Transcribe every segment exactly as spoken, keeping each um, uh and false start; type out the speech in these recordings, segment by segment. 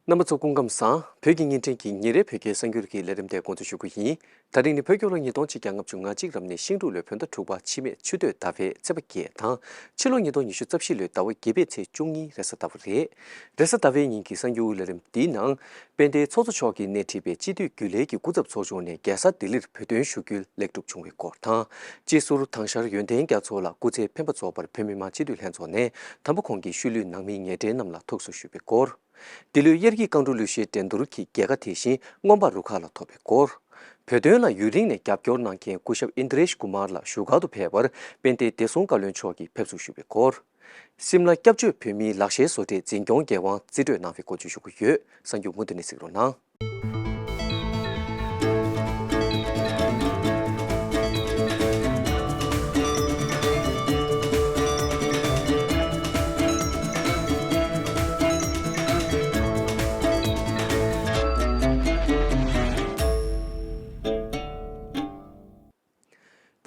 རྣམ་པ་ཚོ་སྐུ་ཁམས་བཟང་། བོད་ཀྱི་བརྙན་འཕྲིན་གྱི་ཉིན་རེའི་བོད་སྐད་གསར་འགྱུར་གྱི་ལས་རིམ་དེ་འགོ་འཛུགས་ཞུ་རྒྱུ་ཡིན། ད་རིང་ནི་བོད་རྒྱལ་ལོ་ཉིས་སྟོང་ཆིག་བརྒྱ་ལྔ་བཅུ་ང་གཅིག་ལམ་ནས་ཤིང་འབྲུག་ལོའི་བོད་ཟླ་དྲུག་པ་འཆི་མེད་ཆུ་སྟོད་ཟླ་བའི་ཚེས་པ་བརྒྱད་དང་། ཕྱི་ལོ་ཉིས་སྟོང་ཉི་ཤུ་རྩ་བཞི་ལོའི་ཟླ་བ་བརྒྱད་པའི་ཚེས་བཅུ་གཉིས་རེས་གཟའ་ཟླ་བ་རེད། རེས་གཟའ་ཟླ་བའི་ཉིན་གྱི་གསར་འགྱུར་ལས་རིམ་འདིའི་ནང་། དཔལ་ལྡན་ཚོགས་གཙོ་མཆོག་གིས་སྣེ་ཁྲིད་པའི་སྤྱི་འཐུས་རྒྱུན་ལས་ཀྱི་སྐུ་ཚབ་ཚོགས་ཆུང་ནས་རྒྱལ་ས་ལྡི་ལིར་བོད་དོན་ཞུ་སྐུལ་ལེགས་གྲུབ་བྱུང་བའི་སྐོར་དང་། སྤྱི་ཟུར་དྭངས་ཤར་ཡོན་ཏན་རྒྱ་མཚོ་ལགས་སྐུ་ཚེ་འཕེན་པ་རྫོགས་པར་བོད་མི་མང་སྤྱི་འཐུས་ལྷན་ཚོགས་ནས་དམ་པ་ཁོང་གི་ཤུལ་ལུས་ནང་མིའི་ངལ་འབྲེལ་རྣམས་ལ་ཐུགས་གསོ་ཞུས་པའི་སྐོར། འདི་ལོའི་དབྱར་གྱི་རྐང་དྲུག་གླུ་གཞས་འགྲན་བསྡུར་གྱི་རྒྱལ་ཁ་དེ་བཞིན་མངོན་པ་རུ་ཁག་ལ་ཐོབ་པའི་སྐོར། བོད་དོན་ལ་ཡུན་རིང་ནས་རྒྱབ་སྐྱོར་གནང་མཁན་སྐུ་ཞབས་ཨིན་དྲེཤ་ཀུ་མར་ལགས་བཞུགས་སྒར་དུ་ཕེབས་པར་དཔལ་ལྡན་བདེ་སྲུང་བཀའ་བློན་མཆོག་གིས་ཕེབས་བསུ་ཞུས་པའི་སྐོར། སིམ་ལ་སྐྱབས་བཅོལ་བོད་མིའི་ལག་ཤེས་བཟོ་གྲྭའི་འཛིན་སྐྱོང་འགན་དབང་རྩིས་སྤྲོད་གནང་བའི་སྐོར་བཅས་ཞུ་གི་ཡོད། གསར་འགྱུར་མུ་མཐུད་ནས་གཟིགས་རོགས་གནང་།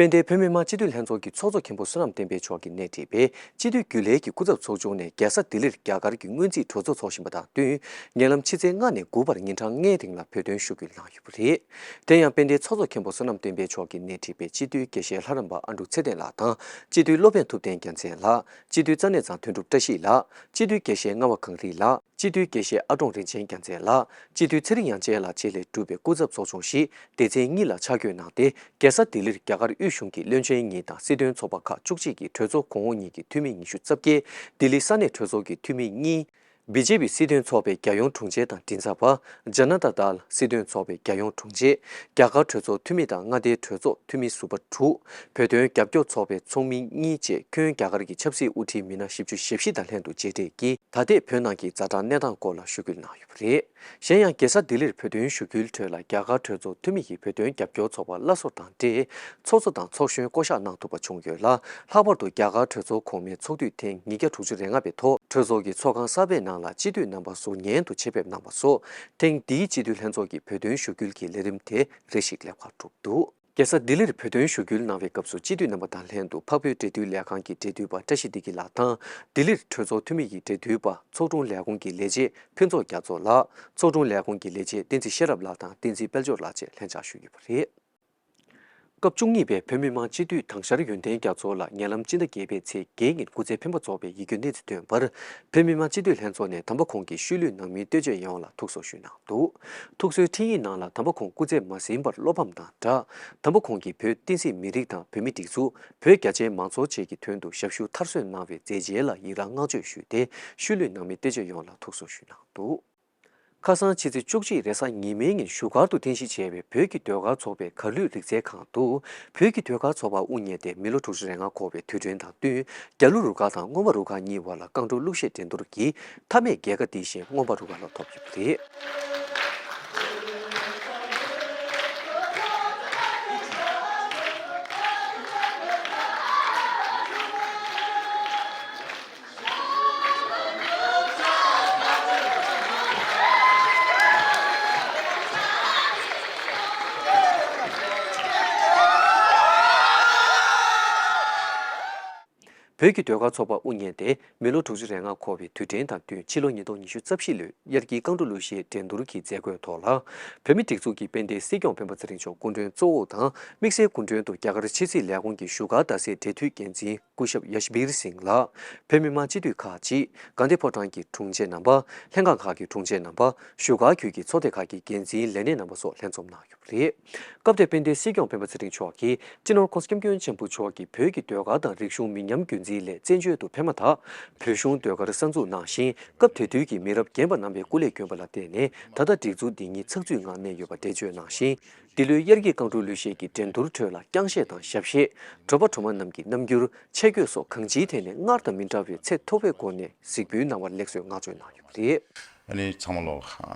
དཔལ་ལྡན་བོད་མི་མང་སྤྱི་འཐུས་ལྷན་ཚོགས་ཀྱི་ཚོགས་གཙོ་མཁན་པོ་བསོད་ནམས་བསྟན་འཕེལ་མཆོག་གིས་སྣེ་ཁྲིད་པའི་སྤྱི་འཐུས་རྒྱུན་ལས་ཀྱི་སྐུ་ཚབ་ཚོགས་ཆུང་ནས་རྒྱལ་ས་ལྡི་ལིར་རྒྱ་གར་གྱི་སྔོན་རྩིས་གྲོས་ཚོགས་འཚོགས་བཞིན་པ་དང་བསྟུན། ཉེ་ལམ་ཕྱི་ཚེས་ལྔ་ནས་དགུ་བར་ཉིན་གྲངས་ལྔའི་རིང་ལ་བོད་དོན་ཞུ་སྐུལ་གནང་ཡོད་པ་རེད། དེ་ཡང་དཔལ་ལྡན་ཚོགས་གཙོ་མཁན་པོ་བསོད་ནམས་བསྟན་འཕེལ་མཆོག་གིས་སྣེ་ཁྲིད་པའི་སྤྱི་འཐུས་དགེ་བཤེས་ལྷ་རམས་པ་ཨ་འབྲུག་ཚེ་བརྟན་ལགས་དང་། སྤྱི་འཐུས་སློབ་དཔོན་ཐུབ་བསྟན་རྒྱལ་མཚན་ལགས། སྤྱི་འཐུས་རྩ་གནས་ཚང་དོན་གྲུབ་བཀྲ་ཤིས་ལགས། སྤྱི་འཐུས་དགེ་བཤེས་རྔ་བ་གངས་རི་ལགས། སྤྱི་འཐུས་དགེ་བཤེས་ཨ་ཀྲོང་རིན་ཆེན་རྒྱལ་མཚན་ལགས། སྤྱི་འཐུས་ཚེ་རིང་དབྱངས་ཅན་ལགས་བཅས་ལས་གྲུབ་པའི་སྐུ་ཚབ་ཚོགས་ཆུང་ཞིག་སྡེ་ཚན་གཉིས་ལ་ཆ་བགོས་གནང་སྟེ། རྒྱལ་ས་ལྡི་ལིར་རྒྱ་གར་དབུས་གཞུང་གི་བློན་ཆེན་གཉིས་དང་སྲིད་དོན་ཚོགས་པ་ཁག་བཅུ་གཅིག་གི་གྲོས་ཚོགས་གོང་འོག་གཉིས་ཀྱི་འཐུས་མི་ཉི་ཤུ་རྩ་བརྒྱད། ལྡི་ལི་ས་གནས་གྲོས་ཚོགས་ཀྱི་འཐུས་མི་གཉིས། བི་ཇེ་པི་སྲིད་དོན་ཚོགས་པའི་རྒྱལ་ཡོངས་དྲུང་ཆེ་དང་མགྲིན་ཚབ་པ། ཇ་ན་ཏ་དལ་སྲིད་དོན་ཚོགས་པའི་རྒྱལ་ཡོངས་དྲུང་ཆེ། རྒྱ་གར་གྲོས་ཚོགས་འཐུས་མི་དང་མངའ་སྡེའི་གྲོས་ཚོགས་འཐུས་མི་ཟུར་པ་དྲུག་བོད་དོན་རྒྱབ་སྐྱོར་ཚོགས་པའི་ཚོགས་མི་གཉིས་བཅས་ཁྱོན་རྒྱ་གར་གྱི་ཆབ་སྲིད་དབུ་ཁྲིད་མི་སྣ་བཞི་བཅུ་ཞེ་བཞི་དང་ལྷན་དུ་མཇལ་འཕྲད་ཀྱིས་ད་ལྟའི་བོད་ནང་གི་ཛ་དྲག་གནས་སྟངས་སྐོར་ལ་ཞུ་སྐུལ་གནང་ཡོད་པ་རེད། གཞན་ཡང་རྒྱལ་ས་ལྡི་ལིར་བོད་དོན་ཞུ་སྐུལ་ཁྲོད་ལ་རྒྱ་གར་གྲོས་ཚོགས་འཐུས་མི་ཡིས་བོད་དོན་རྒྱབ་སྐྱོར་ཚོགས་པ་བླ་སྲོག་དང་འབྲེལ་ཚོགས་གཙོ་དང་ཚོགས་གཞོན་བསྐོ་གཞག་གནང་ཐུབ་པ་བྱུང་ཡོད་ལ། ལྷག་པར་དུ་རྒྱ་གར་གྲོས་ཚོགས་གོང་མའི་ཚོགས་དུས་ཐེངས་ཉིས་བརྒྱ་དྲུག་ཅུ་རེ་ལྔ་པའི་ཐོག་གྲོས་ཚོགས་ཀྱི་ཚོགས་ཁང་གསར་པའི་ནང་ལ་སྤྱི་འཐུས་རྣམ་པ་ཟུར་ཉན་དུ་ཆེད་ཕེབས་གནང་བ་སོགས། ཐེངས་འདིའི་སྤྱི་འཐུས་ལྷན་ཚོགས་ཀྱི་བོད་དོན་ཞུ་སྐུལ་གྱི་ལས་རིམ་དེ་རེ་ཞིག་སླེབས་ཁར་གྲུབ་འདུག་རྒྱལ་ས་ལྡི་ལིར་བོད་དོན་ཞུ་སྐུལ་གནང་བའི་སྐབས་སུ་སྤྱི་འཐུས་རྣམ་པ་དང་ལྷན་དུ་འཕགས་བོད་འབྲེལ་མཐུད་ལས་ཁང་གི་འབྲེལ་མཐུད་པ་བཀྲ་ཤིས་བདེ་སྐྱིད་ལགས་དང་། ལྡི་ལིར་གྲོས་ཚོགས་འཐུས་མི་ཡི་འབྲེལ་མཐུད་པ་ཚོགས་དྲུང་ལས་ཁུངས་ཀྱི་ལས་བྱེད་ཕུན་ཚོགས་རྒྱ་མཚོ་ལགས། ཚོགས་དྲུང་ལས་ཁུངས་ཀྱི་ལས་བྱེད་བསྟན་འཛིན་ཤེས་རབ་ལགས་དང་བསྟན་འཛིན་དཔལ་འབྱོར་ལགས་བཅས་ལྷན་བཅར་ཞུས་ཡོད་པ་རེད། སྐབས་བཅུ་གཉིས་པའི་བོད་མི་མང་སྤྱི་འཐུས་དྭངས་ཤར་ཡོན་ཏན་རྒྱ་མཚོ་ལགས་ཉེ་ལམ་སྤྱི་ཟླ་བརྒྱད་པའི་ཚེས་བརྒྱད་ཉིན་སྐུ་ཚེ་འཕེན་པ་རྫོགས་པའི་ཡིད་སྐྱོ་གནས་ཚུལ་ཐོན་པར། བོད་མི་མང་སྤྱི་འཐུས་ལྷན་ཚོགས་ནས་དམ་པ་ཁོང་གི་ཤུལ་ལུས་ནང་མིའི་ལྟོས་བཅས་ཡོངས་ལ་ཐུགས་གསོ་ཞུས་གནང་འདུག་ཐུགས་གསོའི་འཕྲིན་ཡིག་ནང་ལ་དམ་པ་ཁོང་སྐུ་ཚེ་མ་ཟིན་པར་བློ་ཕམ་དང་སྦྲགས། དམ་པ་ཁོང་གིས་བོད་བསྟན་སྲིད་མི་རིགས་དང་བོད་མིའི་སྒྲིག་འཛུགས། བོད་རྒྱ་ཆེའི་མང་ཚོགས་བཅས་ཀྱི་དོན་དུ་ཞབས་ཞུ་མཐར་སོན་གནང་བའི་མཛད་རྗེས་ལ་ཡི་རངས་བསྔགས་བརྗོད་ཞུས་ཏེ། ཤུལ་ལུས་ནང་མིའི་ལྟོས་བཅས་ཡོངས་ལ་ཐུགས་གསོ་ཞུས་གནང་འདུག་ཁ་སང་ཕྱི་ཚེས་བཅུ་གཅིག་རེས་གཟའ་ཉི་མའི་ཉིན་བཞུགས་སྒར་དུ་རྟེན་གཞི་བྱས་པའི་བོད་ཀྱི་ཟློས་གར་ཚོགས་པའི་གར་ལུས་རིག་རྩལ་ཁང་དུ། བོད་ཀྱི་ཟློས་གར་ཚོགས་པ་དབུ་བརྙེས་ཏེ་མི་ལོ་དྲུག་ཅུ་རེ་ལྔ་འཁོར་བའི་དུས་དྲན་དང་བསྟུན། རྒྱ་གླུ་རུ་ཁག་དང་མངོན་པ་རུ་ཁག་གཉིས་བར་ལ་རྐང་བྲོ་གླུ་གཞས་འགྲན་བསྡུར་གྱི་མཐའ་མའི་རྒྱལ་ཁ་དེ་བཞིན་མངོན་པ་རུ་ཁག་ལ་ཐོབ་ཡོད་པ་རེད། བོད་ཀྱི་ཟློས་གར་ཚོགས་པ་དབུ་བརྙེས་ཏེ་མི་ལོ་དྲུག་ཅུ་རེ་ལྔ་འཁོར་བའི་དུས་དྲན་དང་བསྟུན། ཕྱི་ལོ་ཉིས་སྟོང་ཉི་ཤུ་རྩ་བཞི་ལོའི་དབྱར་སྐྱིད་རྐང་བྲོ་གླུ་གཞས་འགྲན་བསྡུར་གྱི་མཛད་སྒོའི་ཐོག་ལ། བོད་མིའི་སྒྲིག་འཛུགས་ཀྱི་དཔལ་ལྡན་སྲིད་སྐྱོང་སྤེན་པ་ཚེ་རིང་མཆོག་སྐུ་མགྲོན་གཙོ་བོ་དང་། དམིགས་བསལ་སྐུ་མགྲོན་དུ་རྒྱ་གར་ཕྱི་སྲིད་ལས་ཁུངས་ཀྱི་བཞུགས་སྒར་རྡ་སའི་འབྲེལ་མཐུད་འགན་འཛིན་སྐུ་ཞབས་ཡ་ཤི་བིར་སིང་ལགས། བོད་མི་མང་སྤྱི་འཐུས་ཁག་ཅིག་དགའ་ལྡན་ཕོ་བྲང་གི་དྲུང་ཆེ་རྣམ་པ། ལྷན་ཁང་ཁག་གི་དྲུང་ཆེ་རྣམ་པ། བཞུགས་སྒར་ཁུལ་གྱི་ཚོགས་སྡེ་ཁག་གི་འགན་འཛིན་ལས་སྣེ་རྣམ་པ་སོགས་ལྷན་འཛོམས་གནང་ཡོད་པ་རེད། སྐབས་དེར་དཔལ་ལྡན་སྲིད་སྐྱོང་སྤེན་པ་ཚེ་རིང་མཆོག་གིས་སྤྱི་ནོར་༸གོང་ས་༸སྐྱབས་མགོན་ཆེན་པོ་མཆོག་གིས་བོད་ཀྱི་ཟློས་གར་དང་རིག་གཞུང་མི་ཉམས་རྒྱུན་འཛིན་སླད་བཙན་བྱོལ་དུ་ཕེབས་མ་ཐག་བོད་གཞུང་ཟློས་གར་གསར་འཛུགས་གནང་ཞིང་། སྐབས་དེ་དུས་ཀྱི་མི་རབས་རྒན་པ་རྣམ་པས་སྐུ་ལས་བསྐྱོན་པ་ལ་བརྟེན་ནས། ད་ལྟ་སྒྲིག་འཛུགས་འདི་ཉིད་ཚགས་ཚུད་ངང་གནས་ཡོད་པ་འགྲེལ་བརྗོད་གནང་ཞིང་། འདི་ལོའི་དབྱར་སྐྱིད་རྐང་བྲོ་གླུ་གཞས་ཀྱི་འགྲན་བསྡུར་ཁྲོད་ལ་རྐྱང་གཞས་དང་ཞབས་གཞས། གྲོགས་པ་གྲོགས་མོ་རྣམས་ཀྱི་རྣམ་འགྱུར། ཆས་གོས་སོགས་གང་ཅིའི་ཐད་ནས་སྔར་དང་མི་འདྲ་བའི་ཚད་མཐོ་བའི་སྒོ་ནས་གཟིགས་འབུལ་གནང་བར་ལེགས་གསོལ་བསྔགས་བརྗོད་གནང་ཡོད་པ་རེད། ཨ་ནི་ཚང་མ་ལོ་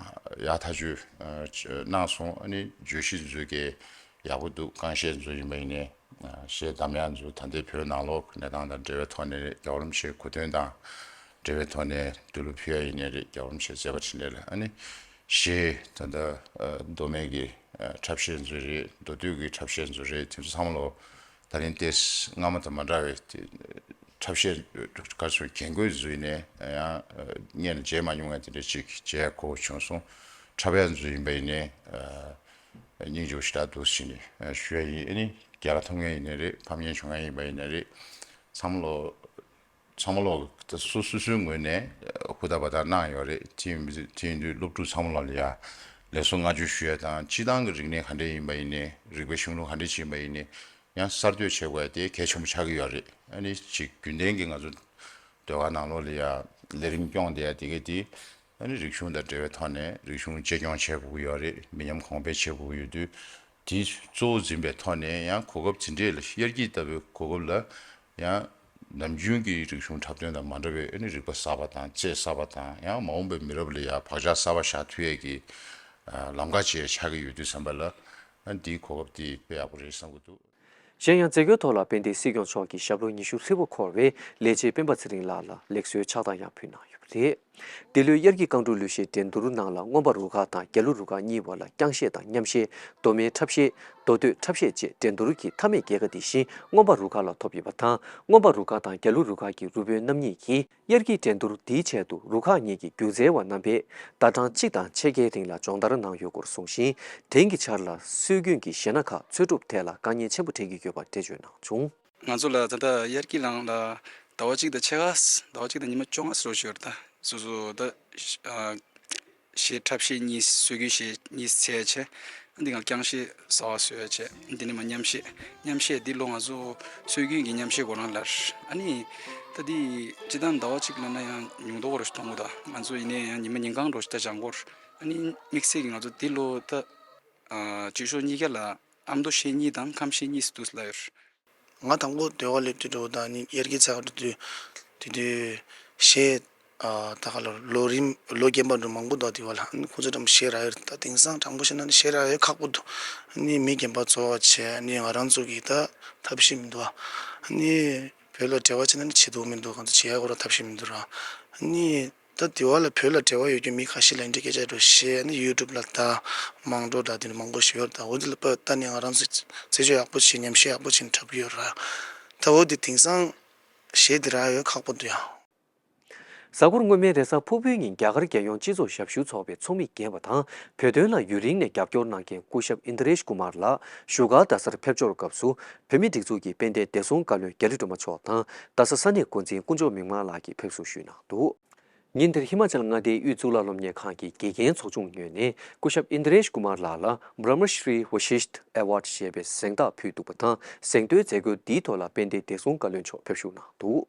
ཡག་ཐག་ཆོད་གནང་སོང་། ཨ་ནི་བརྗོད་གཞི་འཛུལ་གྱི་ཡག་པོ་འདུག་རྐང་གཞས་འཛུལ་ཡིན་པ་ཡིན་ནའི་གཞས་གདམ་ཡག་འཛུལ། ད་ལྟའི་བོད་ནང་ལོགས་གནས་སྟངས་དང་འབྲེལ་བའི་ཐོག་ནས་རེད། རྒྱལ་བ་རིན་པོ་ཆེའི་གོ་སྟོན་དང་འབྲེལ་བའི་ཐོག་ནས་འདི་ལོ་ཕུལ་ཡག་ཡིན་ནའི་རེད། རྒྱལ་བ་རིན་པོ་ཆེའི་མཛད་པ་འཕྲིན་ལས་ལ། ཨ་ནི་གཞས་ད་ལྟ་མདོ་སྨད་ཀྱི་འཁྲབ་གཞས་འཛུལ་རེད། མདོ་སྟོད་ཀྱི་འཁྲབ་གཞས་འཛུལ་རེད། དེ་ཚོ་ཚང་མ་ལོ་ད་རིང་ཏེ་སྔ་མ་དང་མ་འདྲ་བའི་དེ་ ཐབས་ཤེས་ག་ཚོད་རྒྱན་གོས་བཟོས་ནས་ཡང་སྔོན་ལ་མཇལ་མ་མྱོང་བ་དེ་འདྲ་ཅིག་མཇལ་དགོས་བྱུང་སོང་། འཁྲབ་ཡག་བཟོས་ཡིན་པ་ཡིན་ནས་སྙིང་རྗེ་པོ་ཞེ་དྲག་འདུག་ཟེར་ནས་ཞུ་ཡ་ཡིན། ཨ་ནི་རྒྱལ་ལ་ཐོབ་མཁན་ཡིན་ནའི་རེད། ཕམ་ཉེས་བྱུང་མཁན་ཡིན་པ་ཡིན་ནའི་རེད། ཚང་མ་ལོ་ཚང་མ་ལོ་སོ་སོ་སོའི་ངོས་ནས་ཧུར་ཐག་འབད་ཐག་གནང་ཡོད་རེད། དེ་ཡིན་དུས་དེ་ཡིན་དུས་སློབ་ཕྲུག་ཚང་མ་ལ་ཡ་ལེགས་སོ་བསྔགས་བརྗོད་ཞུ་ཡ་དང་། སྤྱི་བཏང་གི་རིག་གནས་ག་འདྲ་ཡིན་པ་ཡིན་ནའི་རིག་པའི་གཞུང་ལུགས་ག་འདྲ་ཞིག་ཡིན་པ་ཡིན་ནའི་ཡང་གསར་གཏོད་བྱེད་དགོས་ཡ་དེ་གལ་ཆེན་པོ་ཆགས་ཀྱི་ཡོད་རེད། ཨ་ནི་ཅིག་རྒྱུན་ལྡན་གྱི་ང་ཚོ་ཟློས་གར་ནང་ལོགས་ལ་ཡ་ལས་རིམ་སྐྱོང་བསྡད་ཡ་དེ་གས་དེ་ཨ་ནི་རིག་གཞུང་དང་འབྲེལ་བའི་ཐོག་ནས་རིག་གཞུང་གཅེས་སྐྱོང་བྱེད་དགོས་ཀྱི་ཡོད་རེད། མི་ཉམས་གོང་འཕེལ་བྱེད་དགོས་ཀྱི་ཡོད་དུས། དེ་གཙོ་བོ་འཛིན་པའི་ཐོག་ནས་ཡང་གོ་སྐབས་དེ་འདྲས་ལ། དབྱར་སྐྱིད་ལྟ་བུའི་གོ་སྐབས་ལ་ཡང་ནམ་རྒྱུན་གྱི་རིག་གཞུང་འཁྲབ་སྟོན་དང་མ་འདྲ་བའི་ཨ་ནི་རིག་པ་གསར་པ་དང་རྩལ་གསར་པ་དང་། ཡང་མ་འོངས་པའི་མི་རབས་ལ་ཡང་བག་ཆགས་གསར་པ་བཞག་ཐུབ་ཡས་ཀྱི་ཨ་ལམ་ཁ་ཅིག་ཆགས་ཀྱི་ཡོད་དུས་ཙམ་པ་ལ། ཨ་འདིའི་གོ་སྐབས་འདི་དཔེ་ཡག་པོ་རེད་བསམ་གྱི་འདུག། གཞན་ཡང་མཛད་སྒོའི་ཐོག་ལ་དཔལ་ལྡན་སྲིད་སྐྱོང་མཆོག་གིས་ཞབས་ལོ་ཉི་ཤུ་ཧྲིལ་པོ་འཁོར་བའི་ལས་བྱེད་སྤེན་པ་ཚེ་རིང་ལགས་ལ་ལེགས་གསོལ་ཕྱག་དང་ཡང་ཕུལ་གནང་ཡོད་པ་རེད། འདི་ལོའི་དབྱར་སྐྱིད་རྐང་དྲུག་གླུ་གཞས་འགྲན་བསྡུར་ནང་ལ་མངོན་པ་རུ་ཁག་དང་རྒྱ་ལོ་རུ་ཁག་གཉིས་བར་ལ་རྐྱང་གཞས་དང་མཉམ་གཞས། མདོ་སྨད་འཁྲབ་གཞས། མདོ་སྟོད་འཁྲབ་གཞས་བཅས་འགྲན་བསྡུར་གྱི་མཐའ་མའི་རྒྱལ་ཁ་འདི་བཞིན་མངོན་པ་རུ་ཁག་ལ་ཐོབ་ཡོད་པ་དང་། མངོན་པ་རུ་ཁག་དང་རྒྱ་ལོ་རུ་ཁག་གི་རུ་དཔོན་རྣམ་གཉིས་ཀྱིས་དབྱར་སྐྱིད་འགྲན་བསྡུར་འདིའི་ཆེད་དུ་རུ་ཁག་གཉིས་ཀྱི་སྒྱུ་རྩལ་བ་རྣམ་པས་ཟླ་གྲངས་གཅིག་དང་ཕྱེད་ཀའི་རིང་ལ་སྦྱོང་བརྡར་གནང་ཡོད་སྐོར་གསུངས་ཤིང་། དེང་གི་ཆར་ལ་སྲོལ་རྒྱུན་གྱི་གཞས་སྣ་ཁག་འཚོལ་སྒྲུབ་ཐད་ལ་དཀའ་ངལ་ཆེན་པོ་འཕྲད་ཀྱི་ཡོད་པ་འགྲེལ་བརྗོད་གནང་བྱུང་། ང་ཚོ་ལ་ད་ལྟ་དབྱར་སྐྱིད་ནང་ལ་ཟླ་བ་གཅིག་དང་ཕྱེད་ཀ། ཟླ་བ་གཅིག་དང་ཉི་མ་བཅོ་ལྔ་ཟེར་བ་ཞིག་ཡོད་རེད། ད་སོ་སོ་ད་ཨ་གཞས་འཁྲབ་གཞས་གཉིས། སྲོལ་རྒྱུན་གཞས་གཉིས་བཙལ་བྱས། འདི་ང་རྐྱང་གཞས་གསར་པ་བཟོས་བྱས། འདི་ནས་མར་མཉམ་གཞས། མཉམ་གཞས་འདི་ལོ་ང་ཚོ་སྲོལ་རྒྱུན་གྱི་མཉམ་གཞས་སྐོར་ལ་ལར། ཨ་ནི་ད་འདི་སྤྱིར་བཏང་ཟླ་བ་གཅིག་ལབ་ན་ཡང་ཉུང་མདོག་རུ་ཞིག་མཐོང་གི་འདུག། ང་ཚོ་ཡིན་ནའི་ཡང་ཉི་མ་ཉིན་གང་འདྲ་ཞིག་ད་སྦྱང་གི་ཡོད་རེད། ཨ་ནི་དམིགས་བསལ་གྱི་ང་ཚོ་འདི་ལོ་ད་ཨ་བཅུ་ཤོག་གཉིས་ཀ་ལ་ཨ་མདོ་གཞས་གཉིས་དང་ཁམས་གཞས་གཉིས་སུ་འདུག་ལབ་ཡོད་རེད། ང་དང་པོ་ཟློས་གར་སླེབས་དུས་འདྲ་བོ་དང་ནི་དབྱར་སྐྱིད་ཚར་དུས་དུས་དེ་དུས་གཞས་ཨ་ད་ག་ལ་ལོ་རིམ་ལོ་རྒན་པ་འདྲ་མང་པོ་འདུག། དེ་བ་ལ་ཨ་ནི་ཁོ་ཚོ་འགྲམ་གཞས་རག་ཡོད་རེད། ད་དེང་སང་དྲང་པོ་བཤད་ན་ནི་གཞས་རག་ཡོད་ཁག་པོ་འདུག། ཨ་ནི་མི་རྒན་པ་ཚོ་བྱས། ཨ་ནི་ང་རང་ཚོ་གི་ད་ཐབས་ཤེས་མི་འདུག། ཨ་ནི་བོད་ལ་འབྲེལ་བ་བྱས་ན་ནི་བྱེད་ཐུབ་མི་འདུག། གང་ཚོ་བྱེད་ཡ་ཁོ་རང་ཐབས་ཤེས་མི་འདུག་ར། ཨ་ནི་ད་དེ་བ་ལ་བོད་ལ་འབྲེལ་བ་ཡོད་རྒྱུ་མི་ཁ་ཤས་ལ་འདི་འདྲའི་སྐད་ཆ་འདྲ་བཤད། ཨ་ནི་ཡུ་ཊུབ་ལ་ད་མང་འགྲོ་འདྲ་དེ་འདྲ་མང་པོ་ཞིག་ཡོད་རེད། ད་འོ་འདི་ལ་དཔེ་ལྟ་ནས་ང་རང་ཚོ་རྩེད་ཆོག་ཡག་པོ་བྱེད། ཉམས་ཞིབ་ཡག་པོ་བྱེད་འཁྲབ་ཀྱི་ཡོད་ར། ད་འོ་འདི་དེང་སང་གཞས་འདི་རག་ཡོད་ཁག་པོ་འདུག་ཡ། གཟའ་འཁོར་སྔོན་མའི་རེས་གཟའ་ཕུར་བུའི་ཉིན་རྒྱ་གར་རྒྱལ་ཡོངས་སྤྱི་ཚོགས་ཞབས་ཞུ་ཚོགས་པའི་ཚོགས་མི་རྒན་པ་དང་བོད་དོན་ལ་ཡུན་རིང་ནས་རྒྱབ་སྐྱོར་གནང་མཁན་སྐུ་ཞབས་ཨིན་དྲེཤ་ཀུ་མར་ལགས་བཞུགས་སྒར་རྡ་སར་ཕེབས་འབྱོར་སྐབས་སུ། བོད་མིའི་སྒྲིག་འཛུགས་ཀྱི་དཔལ་ལྡན་བདེ་སྲུང་བཀའ་བློན་རྒྱ་རི་སྒྲོལ་མ་མཆོག་དང་རྡ་ས་ས་གནས་འགོ་འཛིན་དཀོན་མཆོག་མིག་དམར་ལགས་ཀྱིས་ཕེབས་བསུ་ཞུས་གནང་འདུག། ཉིན་དེར་ཧི་མ་ཅལ་མངའ་སྡེའི་དབུས་གཙུག་ལག་སློབ་གཉེར་ཁང་གི་དགེ་རྒན་ཚོགས་ཆུང་ངོས་ནས་སྐུ་ཞབས་ཨིན་དྲེཤ་ཀུ་མར་ལགས་ལ་Brahma Shri Vashishtha Award ཞེས་པའི་གཟེངས་རྟགས་ཕུལ་འདུག་པ་དང་། གཟེངས་བསྟོད་མཛད་སྒོ་འདིའི་ཐོག་ལ་དཔལ་ལྡན་བདེ་སྲུང་བཀའ་བློན་མཆོག་ཕེབས་བཞུགས་གནང་འདུག།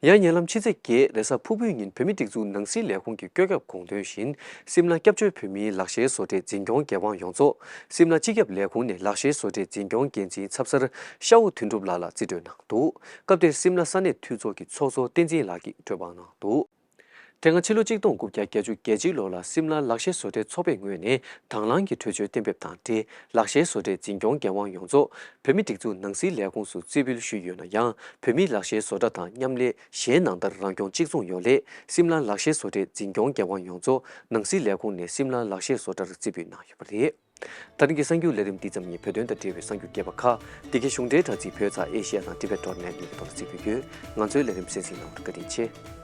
ཡང་ཉེ་ལམ་ཕྱི་ཚེས་བརྒྱད་རེས་གཟའ་ཕུར་བུའི་ཉིན་བོད་མིའི་སྒྲིག་འཛུགས་ནང་སྲིད་ལས་ཁུངས་ཀྱི་བཀོད་ཁྱབ་དགོངས་དོན་བཞིན། སིམ་ལ་སྐྱབས་བཅོལ་བོད་མིའི་ལག་ཤེས་བཟོ་གྲྭའི་འཛིན་སྐྱོང་འགན་དབང་ཡོངས་རྫོགས་སིམ་ལ་སྤྱི་ཁྱབ་ལས་ཁུངས་ནས་ལག་ཤེས་བཟོ་གྲྭའི་འཛིན་སྐྱོང་འགན་འཛིན་ཚབ་སར་ཤ་བོ་དོན་གྲུབ་ལགས་ལ་རྩིས་སྤྲོད་གནང་འདུག། སྐབས་དེར་སིམ་ལ་ས་གནས་འཐུས་ཚོགས་ཀྱི་ཚོགས་གཙོ་བསྟན་འཛིན་ལགས་ཀྱིས་གྲོས་འབག་གནང་འདུག། དེ་སྔ་ཕྱི་ལོ་གཅིག་སྟོང་དགུ་བརྒྱ་བརྒྱད་ཅུ་གྱ་གཅིག་ལོ་ལ་སིམ་ལ་ལག་ཤེས་བཟོ་གྲྭའི་ཚོགས་པའི་ངོས་ནས་དང་བླངས་ཀྱི་གྲོས་ཆོད་གཏན་འབེབས་དང་འབྲེལ། ལག་ཤེས་བཟོ་གྲྭའི་འཛིན་སྐྱོང་འགན་དབང་ཡོངས་རྫོགས་བོད་མིའི་སྒྲིག་འཛུགས་ནང་སྲིད་ལས་ཁུངས་སུ་རྩིས་འབུལ་ཞུས་ཡོད་ན་ཡང་། བོད་མིའི་ལག་ཤེས་བཟོ་གྲྭ་དང་མཉམ་ལས་གཞན་ནང་ལྟར་རང་སྐྱོང་གཅིག་མཚུངས་ཡོང་སླད། སིམ་ལ་ལག་ཤེས་བཟོ་གྲྭའི་འཛིན་སྐྱོང་འགན་དབང་ཡོངས་རྫོགས་ནང་སྲིད་ལས་ཁུངས་ནས་སིམ་ལ་ལག་ཤེས་བཟོ་གྲྭར་རྩིས་འབུལ་གནང་ཡོད་པ་རེད། ད་རིང་གི་གསར་འགྱུར་ལས་རིམ་འདི་ཙམ་ཡིན། བོད་དོན་དང་འབྲེལ་བའི་གསར་འགྱུར་རྒྱས་པ་ཁག་འདི་གའི་གཞུང་འབྲེལ་དྲ་ཚིགས་བོད་ཚགས་ཨེ་ཤི་ཡ་དང་Tibet dot net གཉིས་ཀྱི་ཐོག་ལ་རྩིས་སྤྲོད་ཡོད། ང་ཚོའི་ལས་རིམ་གསན་གཟིགས་གནང་བར་བཀའ་དྲིན་ཆེ།